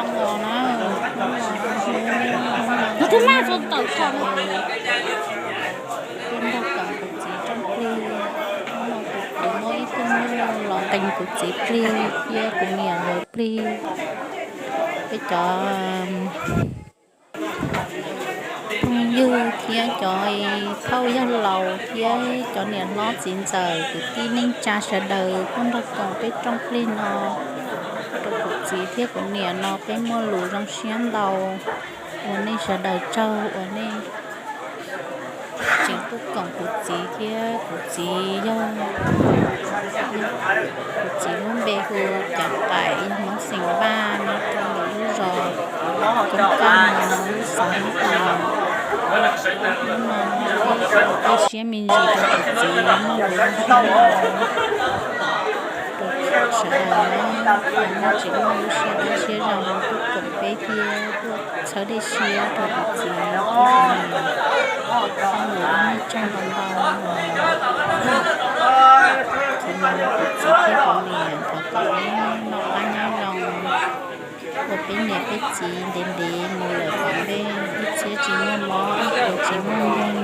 Los na, no twb maj txog tawm tso. Thiab nrog koom kuv txiv rooj plig, hnub no kuv txiv muab ib tug nyuj los nqee kuv txiv plig thiab kuv niam lawv plig. Peb cov phooj ywg thiab cov thauj yawg laus thiab cov niam hlob txiv ntxawm kwv tij neej tsa sawv daws kuj nrog koom peb rooj plig no rau kuv txiv thiab kuv niam no. Peb muaj lus zoo siab ntau, ua nej sawv daws tsaug uas nej tseem tuaj koom kuv txiv thiab kuv txiv yog, kuv txiv lub npe hu Cav Qaim, yog Hmoob xeem Vaj, nyob rau ntawm lub zos Koob Kaj no, lub xeev Hmoob Vaj. Hnub no peb siab me ntsis rau kuv txiv, muaj lus zoo siab rau sawv daws na, uas nej tseem muaj lub siab dawb siab zoo tuaj koom peb thiab tuaj txhawb dej siab rau kuv txiv thiab kuv niam. Txoj lus ua nej tsaug ntau ntau. Txij no kuv txiv thiab kuv niam thov kom nej noj qab nyob zoo, ua peb niam peb txiv ntev ntev mus lawm tom ntej, ib txhiab tsis muaj mob, ib puas tsis muaj nkeeg.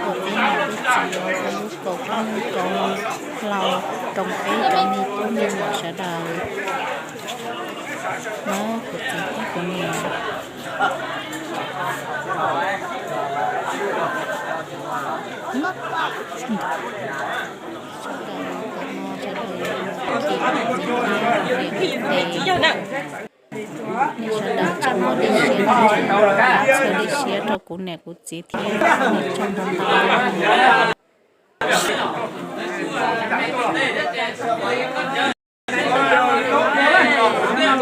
Ua peb niam peb txiv ua lub kaus plooj kaus hlau rau peb cov me tub me nyuam sawv daws na, kuv txiv thiab kuv niam. Sawv daws los tom no sawv daws yuav mus kis kuv txiv thiab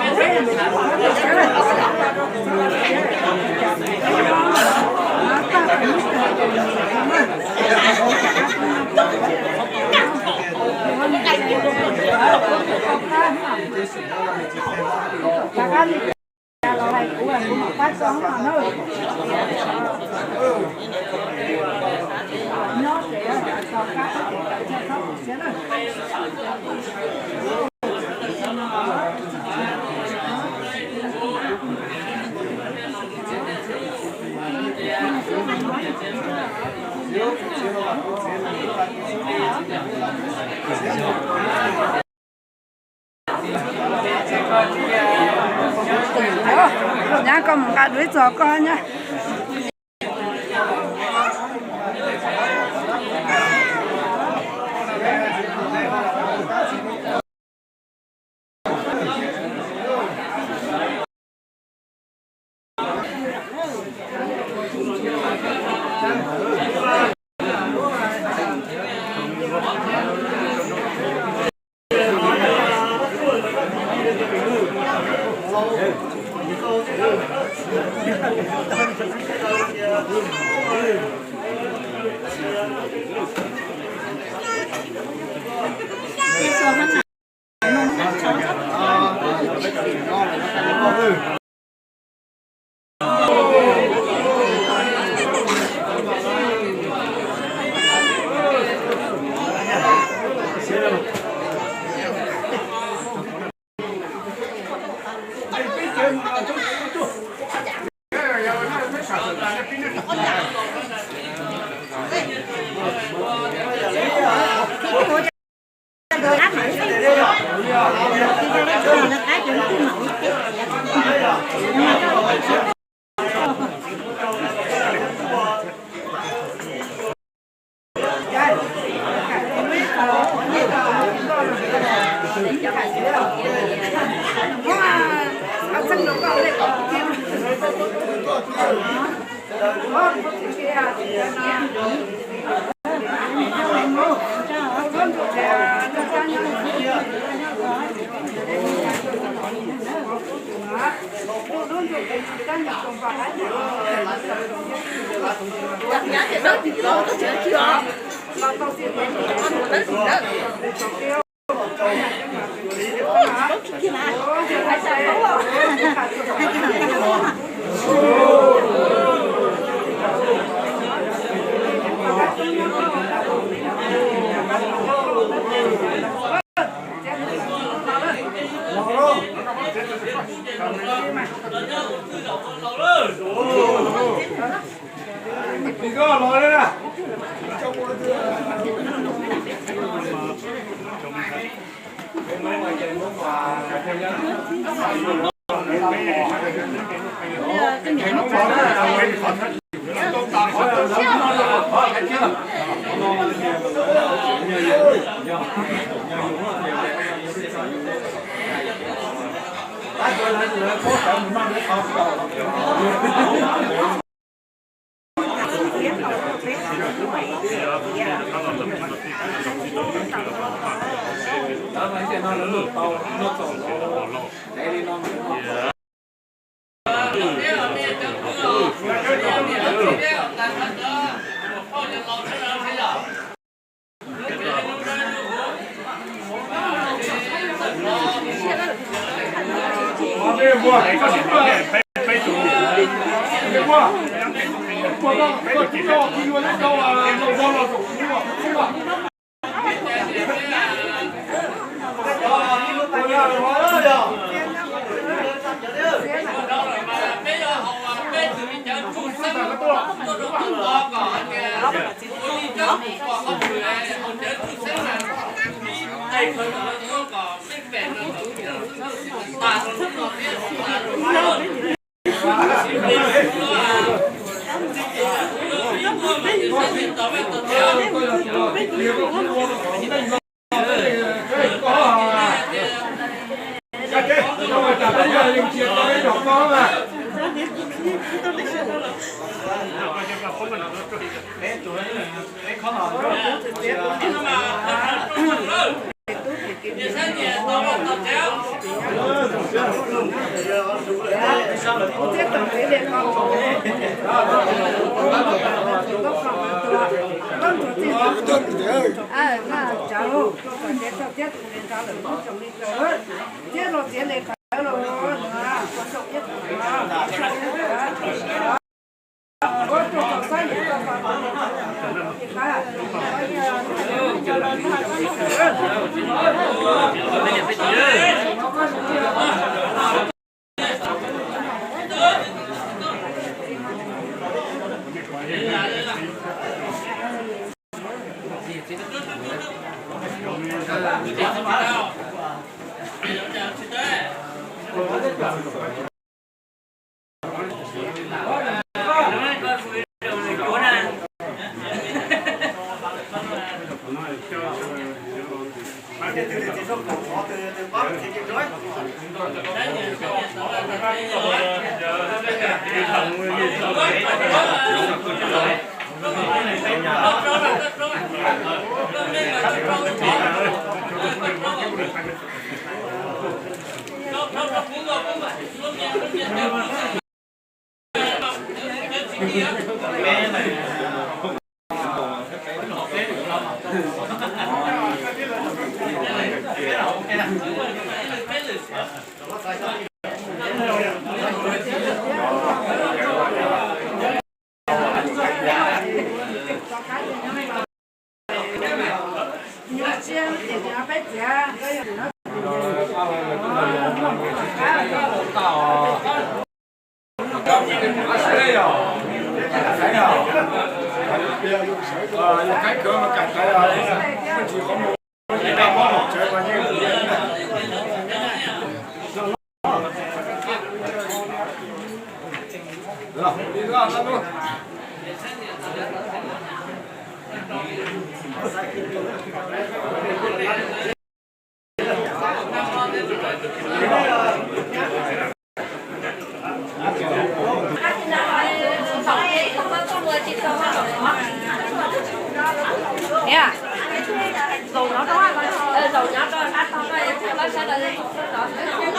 kuv niam tes. Nej sawv daws tseem muaj dej siab, txhawb dej siab rau kuv niam kuv txiv thiab, nej tsaug ntau ntau. Nyab, koj mus nqa duav ib txog koj nyab. Niam, zaum nyob rau, zaum nyob rau sab tog no, sawv daws.